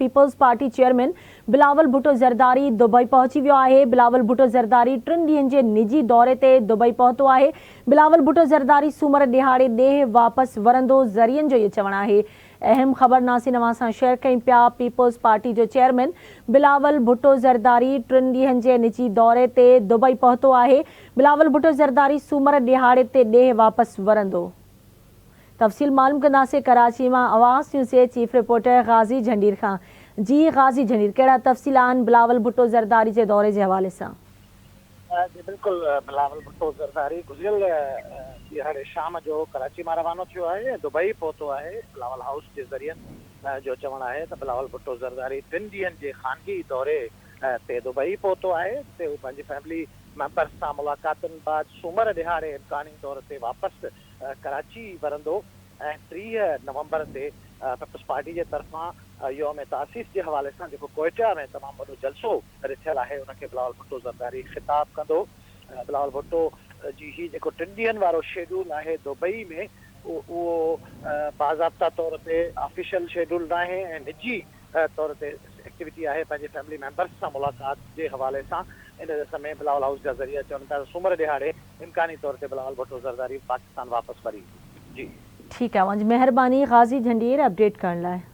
Peoples Party chairman Bilawal Bhutto Zardari Dubai پهچي ويو آهي. بلاول ڀٽو زرداري ٽن ڏينهن جي نجي دوري تي دبئي پهتو آهي. بلاول ڀٽو زرداري سومر ڏهاڙي ڏيهه واپس ورندو ذريعن جو اهو چوڻ آهي. اهم خبر ناسين اوهان سان شيئر ڪيون پيا پيپلز پارٽي جو چيئرمين بلاول ڀٽو زرداري ٽن ڏينهن جي نجي دوري تي دبئي پهتو آهي بلاول ڀٽو زرداري سومر ڏهاڙي تي ڏيهه واپس ورندو تفصيل معلوم ڪنداسين ڪراچي مان آواز نيوز جي چيف رپورٽر غازي جهنڊير کان جي غازي جهنڊير ڪهڙا تفصيل آهن بلاول ڀٽو زرداري جي دوري جي حوالي سان. جي بلڪل بلاول ڀٽو زرداري گذريل ڏهاڙي شام جو ڪراچي مان روانو ٿيو آهي ۽ دبئي پهتو آهي بلاول هائوس جي ذريعن جو چوڻ آهي ته بلاول ڀٽو زرداري ٽن ڏينهن جي خانگي دوري تي دبئي پهتو آهي جتي هو پنهنجي فيملي ميمبرز سان ملاقاتن بعد سومر ڏهاڙي امڪاني طور تي واپس ڪراچي ورندو ۽ 30 نومبر تي پيپلز پارٽي جي طرفان يوم تاسيس جي حوالي سان جيڪو ڪوئيٽا ۾ تمام وڏو جلسو رٿيل آهي ان کي بلاول ڀٽو زرداري خطاب ڪندو. بلاول ڀٽو جي هي جيڪو ٽن ڏينهن وارو شيڊول آهي دبئي ۾ اهو باضابطا طور تي آفيشل شيڊول ناهي ۽ نجي طور تي ايڪٽيوٽي آهي پنهنجي فيملي ميمبرز سان ملاقات جي حوالي سان ان ڏس ۾ بلاول هائوس جا ذريعا چون پيا ته سومر ڏهاڙي امڪاني طور تي بلاول ڀٽو زرداري پاڪستان واپس وري ايندو. جي. ٺيڪ آهي اوهان جي مهرباني غازي جهنڊير اپڊيٽ ڪرڻ لاء.